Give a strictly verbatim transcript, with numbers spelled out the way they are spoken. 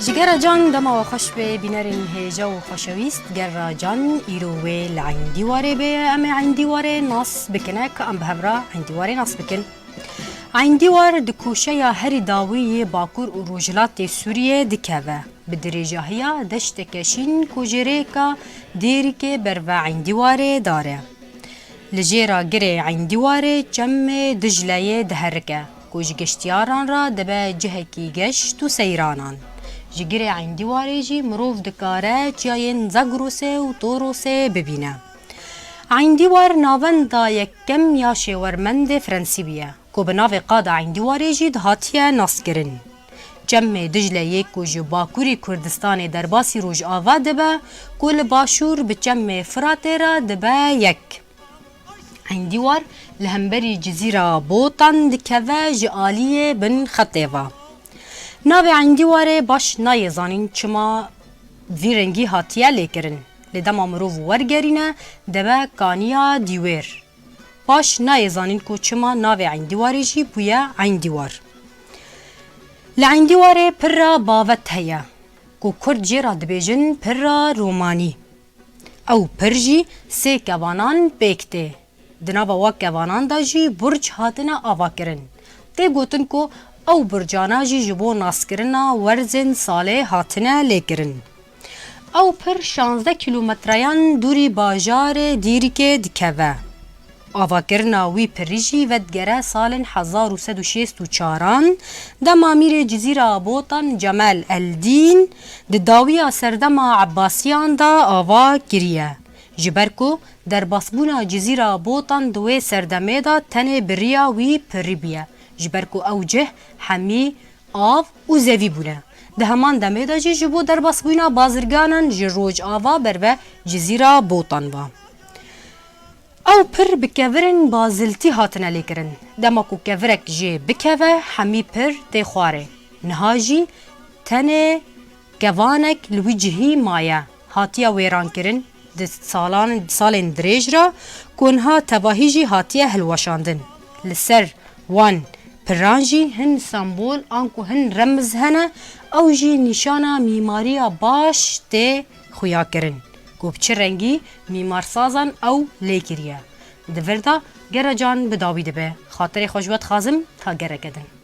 Ji gera can dema we xweş be, bînerên hêja û xweşewîst, gera can îro wê li Eyndîwarê be, em ê Eyndîwarê nas bikine, ka em bi hev re Eyndîwarê nas bikin. Eyndîwar di koşeya herî dawî yê bakur û rojhilatê Sûriyê dikeve. Bi dirêjahiya deşteke şîn ku ji rêka Dêrikê berve Eyndîwarê dar e. Li jêra girê Eyndîwarê çemê Dicleyê diherike, ku ji geştiyaran re dibe cihekî geşt û seyranan. Ji girê Eyndîwarê jî mirov dikare çiyayên Zagrosê û Torosê bibîne. Eyndîwar navenda yekem ya şêwermendê Frensî bûye, ku bi navê Qada Eyndîwarê jî dihatiye naskirin. Çemê Dicleyê ku ji Bakurî Kurdistanê derbasî Rojava dibe, ku li Başûr bi Çemê Firatê re dibe yek. Eyndîwar li hemberî Cizîra Botan dikeve, ji aliyê bin xetê ve. Navê Eyndîwarê baş nayê zanîn çima vî rengî hatiye lêkirin. Lê dema mirov wergerîne, dibe Kaniya Dîwêr. Baş nayê zanîn ku çima navê Eyndîwarê jî bûye Eyndîwar. Li Eyndîwarê pirra bavet heye, ku kurd jê re dibêjin pirra romanî. Ew pir jî sê kevanan pêk tê. Di nava wa kevanan de jî burc hatine avakirin. Tê gotin ku ew burcana jî ji bo naskirina werzên salê hatine lêkirin. Ew pir şazdeh kîlometreyan dûrî bajarê Dîrikê dikeve. Avakirina wî pirî jî vedigere salên hezar û sed û şêst û çaran, dema mîrê Cizîra Botan Cemal Eldîn di dawiya serdema Ebbasiyan de ava kiriye. Ji ber ku derbasbûna Cizîra Botan di wê serdemê de tenê bi riya wî pirî bûye, ji ber ku ew cih hemî av û zevî bûne. Di heman demê de jî ji bo derbasbûna bazirganan ji Rojava berve Cizîra Botan ve. Ew pir bi kevirên baziltî hatine lêkirin. Dema ku kevirek jê bikeve, hemî pir tê xwarê. Niha jî tenê kevanek li wî cihî maye. Hatiye wêrankirin. Di salan, salên dirêj re ku niha tevahî jî hatiye hilweşandin. Li ser wan piran jî hin sembol anku hin remiz hene, ew jî nîşana mîmariya baş tê xuyakirin, ku bi çi rengî mîmarsazan ew lê kiriye. Di vir de gere can bi dawî dibe. Xatirê xwe ji we dixwazim, ta gereke din.